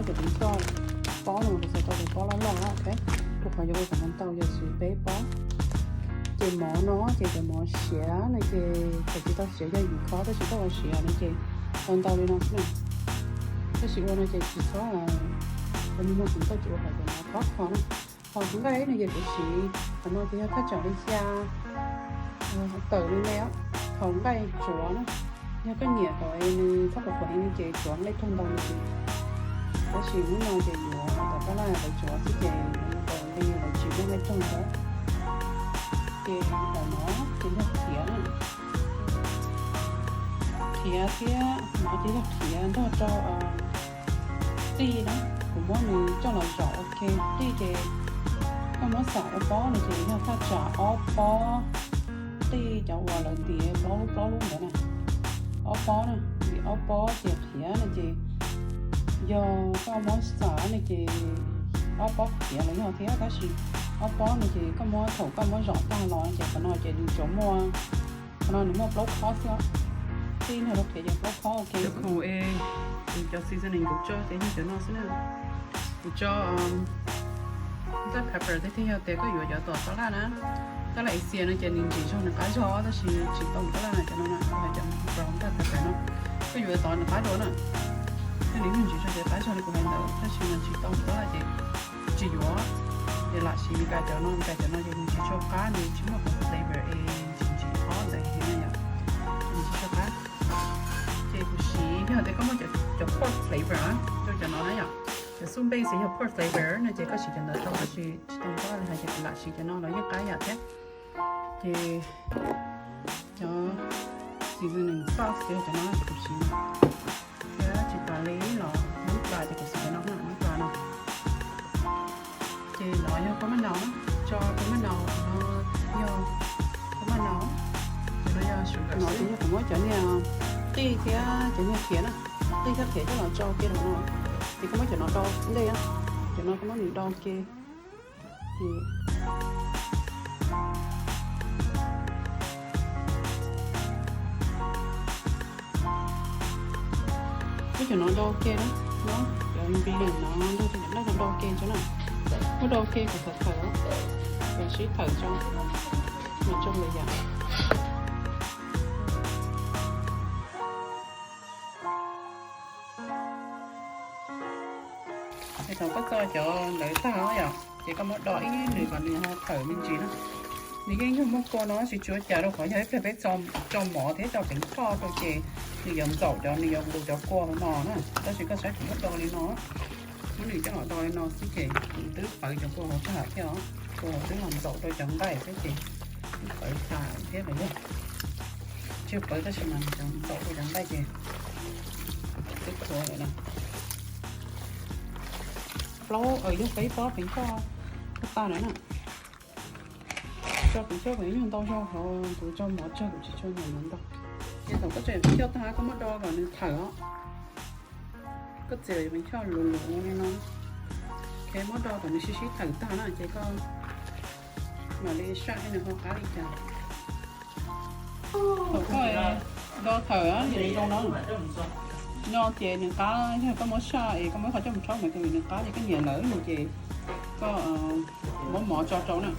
Ces kuv coj pob no, kuv xav tau tus pob loj loj na, ok. Rau qhov yuav ua kom ntau, yog tsis peb pob. Ces mov no ces cov mov siav no ces thaum tsis tau siav yog yim khob, tab sis koj ua siav no ces tau ntau li no xwb na. Tab sis ua no ces tsis txhob, kuv muag kuv tau tsis ua kom cov mov khob kho na. Ho nqaij no ces kuv siv, qhov no ces yog thaj tsam li xya tawm li ne. Thaum nqaij tsuav na, yog koj nyiam kom nws txhob qhuav qhuav heev li ces tsuav nqaij raug ntau li. Tab sis hnub no ces yuav tom tab laj lawv tsuav xwb ces tau li lawv tsis muaj nqaij raug ntau. Ces tom no ces yog khiav na, khiav thiab no ces yog khiav nrog rau tij na. Kuv muab nws coj los zom ua ke. Tij ces koj muab xam ua pob no ces yog thaj tsam ob pob, tij cov uas lawv ntiav plaub lub plaub lub ntawd na, ob pob na. Vim ob pob ces khiav no ces yog koj muab xam no ces ob pob khiav los yog thiab, tab sis ob pob no ces koj muab, thaum koj muab zom tag los ces qhov no ces nws tsuas muaj, qhov no nws muaj plaub khob xwb. Tij nrog rau khiav ces plaub khob, ok. Cov khoom es, cov seasoning kuv tso ces yog cov no xwb na. Kuv tso black pepper thiab, yog tias koj yuav cov tom tab laj na, tab laj Asia no ces nws ntsim zog nws qab zog, tab sis tsis tau tab laj na, cov no na, cov brown black pepper no, koj yuav tod nws qab dua na. Yog nws yeej ntsim zog ces qab zog li kuv hais ntawd, tab sis mas tsis tau tab laj ces tsis yuav. Ces lam siv Meskas cov no, Meskas cov no ces nws tsis tshua qab, nws tsis muaj qhov flavor es ntsim ntsim qhov ntawd heev na yom. Nws tsis tshua qab. Ces kuv siv, yog tias koj muaj cov pork flavor rau cov no na yom, cov soup base yog pork flavor no ces koj siv cov ntawd tau, tab sis tsis tau tab laj li hais ces kuv lam siv cov no los yeej qab yam thiab. Ces cov seasoning sauce ces cov no ces kuv siv thiab, tsis tas li los mov plas ces kuv siv cov no, mov plas no. Ces no yog kua maj nau, tso kua maj nau no, yog kua maj nau, no yog sugar. No ces yog kuv muab cov niag qij thiab cov niag qhiav na, qij thiab qhiav coj los tso ke rau no. Ces koj muab cov no do ntej, cov no koj muab nws do ke. Muab cov no do ke na, no cov ingredient no nrog cov nqaij no do ke tso na. Muab do ke kom thawm thawm, kom sib thawm tso, mas tso lawm yom. Ces thaum koj tso cov ntawd tag yom, ces koj muab do ib lwm kom nws ho thawm me ntsis na. Nws yeej yog muaj kua no tsis tshua cas rau qhov yog ib pliag peb tso mov thiab tso peev choj rau ces nws yuav ntxaum cov, nws yuav nqus cov kua hauv no na. Tab sis koj saib kuv muab do li no, muab nws coj los do li no xwb ces nws twb pawv cov kua hauv tag thiab os. Kua hauv twb los ntxaum rau cov nqaij xwb ces twb pawv tas thiab los yog, tsis pawv tab sis mas nws ntxaum rau cov nqaij ces twb khuav lawm na. Plaub, yog peb pob peev choj tag lawm na. Tso peev choj kom ib nyuag ntau zog, qhov kuv tso mov tsawg kuv tsis tshua nyiam mov ntau. Ces thaum koj tso peev choj tag koj muab do kom nws thawm os. Koj txiav peev choj luv luv li no, muab do kom nws sib sib thawm tag na ces koj mam li saj seb nws ho qab li cas. Thaum koj do thawm ces nws zoo no, no ces nws qab, yog koj muab saj es koj muab qhov coj mus rhaub mas vim nws qab ces koj nyiam lawm ces koj muab mov tso rau na.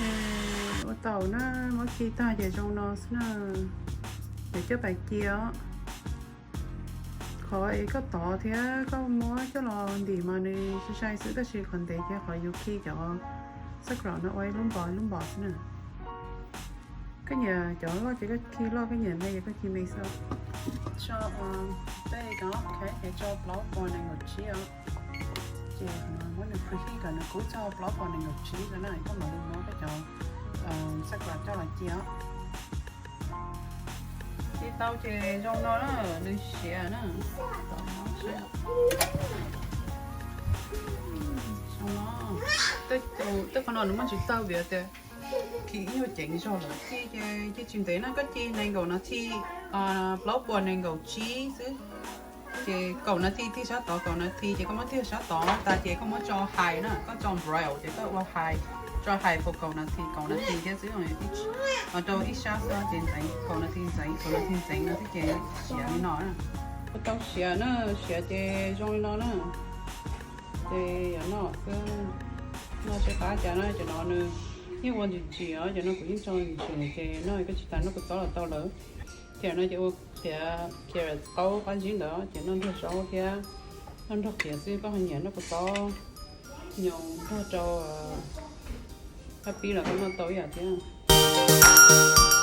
Ces ua taum na, muab khi tag ces zoo no xwb na. Ces coj pais cia os. Qhov es koj tov thiab koj muab coj los ntim mas nws sai sai xwb, tab sis qhov ntev ces qhov yus khi cov xab krom no ua ib lub npos ib lub npos xwb na. Koj nyiam cov loj ces koj khi loj, koj nyiam me ces koj khi me xwb. Tso, tej cov, ok, ces tso plaub puas nees nkaum tsib os. Ces muab nws preheat kom nws kub txog plaub puas nees nkaum tsib xwb na, koj mam li muab koj cov xab krom coj los cia os. Ci tau ces zoo no na, nws siav na. Zoo no. Tej qhov no nws muaj tsis tawg vim tias khi ib nyuag ceev zog lawm. Ci ces ci tsis ntev na, koj ci nees nkaum nas this, plaub puas nees nkaum tsib xwb. Ces kaum nas this tig sab tod, kaum nas this ces koj muab tig sab tod tas ces koj muab tso hais na, koj tso broil ces koj ua hais, tso hais for kaum nas this, kaum nas this thiab xwb, rau ib sab xwb ces ntxeev, kaum nas this ntxeev, kaum nas this ntxeev no thiab ces siav li no na. Ua tau siav na, siav ces zoo li no na. Ces yog no xwb, noj tsis qab cas na, cov no nws yeej ua ntsim ntsim os, cov no kuv yeej tso ntsim ntsim ces no koj tsis tas noj kua txob los tau lawm. Ces no ces ua piav carrot qaub qab zib ntawd ces noj nrog zaub thiab, noj nrog qhiav xwb, koj ho nyiam noj kua txob nyoos nrog rau qab pib los koj noj tau ib yam thiab.